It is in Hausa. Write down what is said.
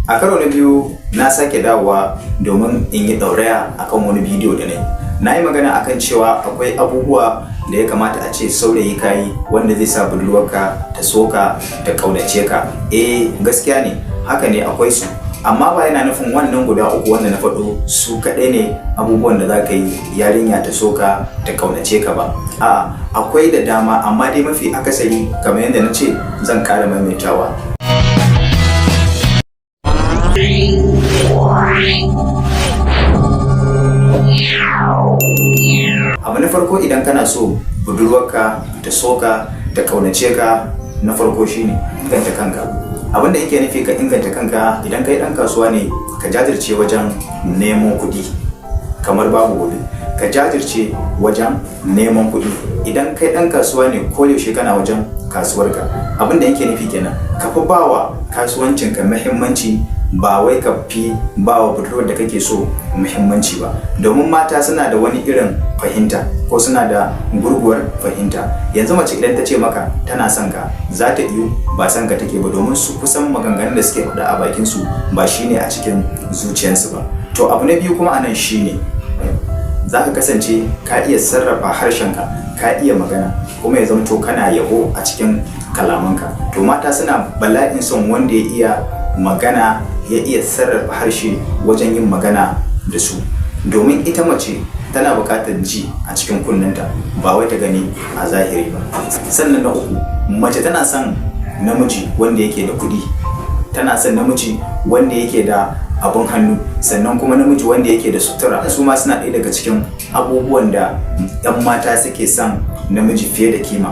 A karo na biyu na sake dawowa domin in yi ɗauraya akan wani bidiyo da na yi. Na yi magana akan cewa akwai abubuwa da ya kamata a ce saurayi ka yi wanda zai sa budurwarka ta so ka, ta ƙaunace ka. Eh, gaskiya ne, haka ne, akwai su. Amma ba yana nufin wannan guda uku wanda na faɗo su kaɗai ne abubuwan da za ka yi yarinya ta so ka, ta ƙaunace ka ba. A'a, akwai da dama, amma dai mafi akasari, kamar yadda na ce, zan ƙara maimaitawa. Abu na farko, idan kana so budurwarka ta so ka, ta ƙaunace ka, na farko shine inganta kanka. Abin da yake nufi ka inganta kanka, idan kai ɗan kasuwa ne, ka jajirce wajen neman kuɗi kamar babu gobe. Ka jajirce wajen neman kuɗi. Idan kai ɗan kasuwa ne, ko yaushe kana wajen kasuwarka. Abin da yake nufi kenan, ka fi bawa kasuwancinka muhimmanci, ba wai ka fi bawa budurwar da kake so muhimmanci ba. Domin mata suna da wani irin fahimta, ko suna da gurguwar fahimta. Yanzu mace idan ta ce maka tana son ka, za ta iya ba son ka take ba, domin su kusan maganganun da suke faɗa a bakin su ba shine a cikin zuciyarsu ba. To, abu na biyu kuma anan shine za ka kasance ka iya sarrafa harshenka, ka iya magana, kuma ya zamto kana yabo a cikin kalamanka. To, mata suna bala'in son wanda ya iya magana, ya iya sarrafa harshe wajen yin magana da su, domin ita mace tana buƙatar ji a cikin kunnenta, ba wai ta gani a zahiri ba. Sannan na uku, mace tana son namiji wanda yake da kuɗi, tana son namiji wanda yake da abun hannu, sannan kuma namiji wanda yake da sutura. Su ma suna ɗaya daga cikin abubuwan da 'yan mata suke son namiji fiye da kima.